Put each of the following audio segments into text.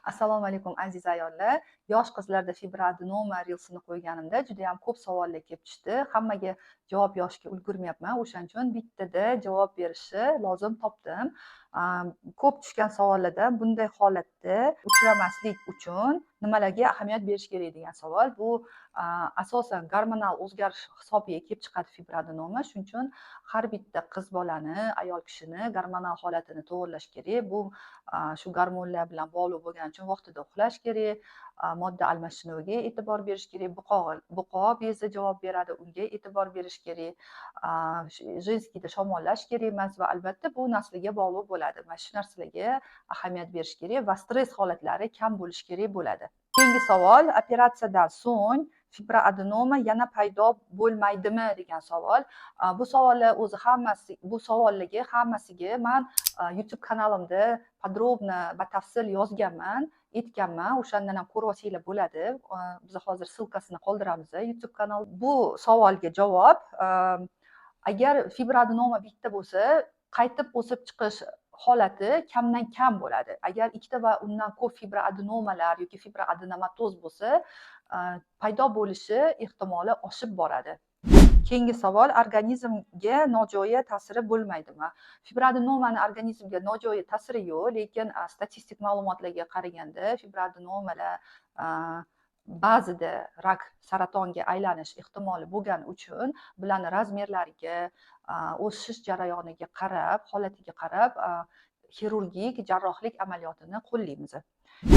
Assalomu alaykum, aziz ayollar. Yosh qizlarda fibroadenoma reelsini qo'yganimda juda ham ko'p savollar kelib tushdi. Hammaga javob yozishga ulgurmayapman. O'shaning uchun bittada javob berishni lozim topdim. Ko'p tushgan savollardan bunday holatda uchramaslik uchun nimalarga ahamiyat berish kerak degan savol. Bu asosan gormonal o'zgarish hisobiga kelib chiqadi fibroadenoma. Shuning uchun har bitta qiz bolani, ayol kishini gormonal holatini to'g'irlash kerak. Bu shu gormonlar bilan bog'liq bo'lgani uchun vaqtida uxlash kerak, modda almashinuviga e'tibor berish kerak, buqoq bezi javob beradi, unga e'tibor berish kerak, женский da shamollash kerak emas va albatta bu nasliga bog'liq bo'ladi. Mana shu narsalarga ahamiyat berish kerak va stress holatlari kam bo'lishi kerak bo'ladi. Keyingi savol: operatsiyadan so'ng fibroadenoma yana paydo bo'lmaydimi degan savol. Bu savollar o'zi hammasi, bu savollarga hammasiga man YouTube kanalimda подробно, batafsil yozganman, aytganman. O'shandan ham ko'rib olsanglar bo'ladi. Biz hozir ссылка sini qoldiramiz YouTube kanal. Bu savolga javob: agar fibroadenoma bitta bo'lsa, qaytib o'sib chiqish holati kamdan kam bo'ladi. Agar ikkita va undan ko'p fibroadenomalar yoki fibroadenomatoz bo'lsa, paydo bo'lishi ehtimoli oshib boradi. Keyingi savol: organizmga nojo'ya ta'siri bo'lmaydimi? Fibroadenomani organizmga nojo'ya ta'siri yo'q, lekin statistik ma'lumotlarga qaraganda fibroadenomalar ba'zida rak, saratonga aylanish ehtimoli bo'lgani uchun bularni размер lariga, o'sish jarayoniga qarab, holatiga qarab xirurgik jarrohlik amaliyotini qo'llaymiz.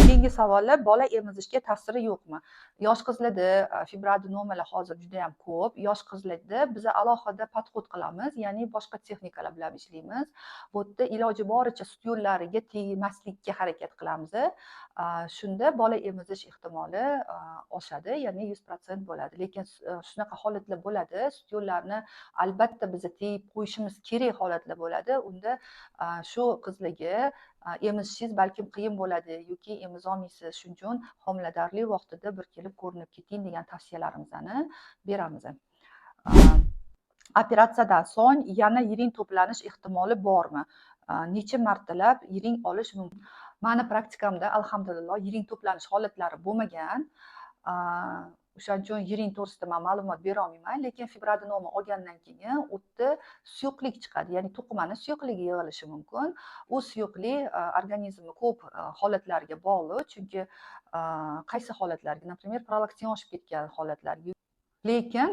Keyingi savollar: bola emizishga ta'siri yo'qmi? Yosh qizlarda fibroadenomalar hozir juda yam ko'p. Yosh qizlarda biza alohida подход qilamiz, ya'ni boshqa texnikalar bilan ishlaymiz. Bu yerda iloji boricha sut yo'llariga tegmaslikka harakat qilamiz. Shunda bola emizish ehtimoli oshadi, ya'ni 100% bo'ladi. Lekin shunaqa holatlar bo'ladi, sut yo'llarini albatta biza tegib qo'yishimiz kerak holatlar bo'ladi. Unda shu qizlarga emizishingiz balkim qiyin bo'ladi yoki emizolmaysiz, shuning uchun homiladorlik vaqtida bir kelib ko'rinib keting degan tavsiyalarimizni beramiz. Operatsiyadan so'ng yana yiring to'planish ehtimoli bormi? Necha martalab yiring olish mumkin? Mani praktikamda, alhamdulillah, yiring to'planish holatlari bo'lmagan. O'shaning uchun yiring to'g'risida man ma'lumot bera olmayman, lekin fibroadenoma olgandan keyin u yerda suyuqlik chiqadi, ya'ni to'qimani suyuqligi yig'ilishi mumkin. U suyuqlik organizmni ko'p holatlariga bog'liq, chunki qaysi holatlarga, например, prolaktin oshib ketgan holatlarga. Lekin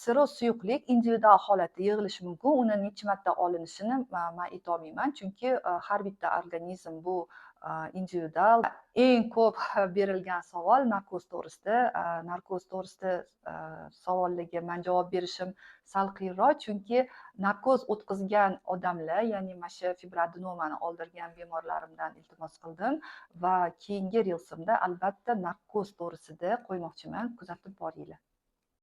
seroz suyuqlik individual holatda yig'ilishi mumkin. Uni necha marta olinishini man aytolmayman, chunki har bitta organizm bu individual. Eng ko'p berilgan savol narkoz to'g'risida. Narkoz to'g'risida savollarga man javob berishim sal qiyinroq, chunki narkoz o'tkazgan odamlar, ya'ni mana shu fibroadenomani oldirgan bemorlarimdan iltimos qildim va keyingi reelsimda albatta narkoz to'g'risida qo'ymoqchiman, kuzatib boringlar.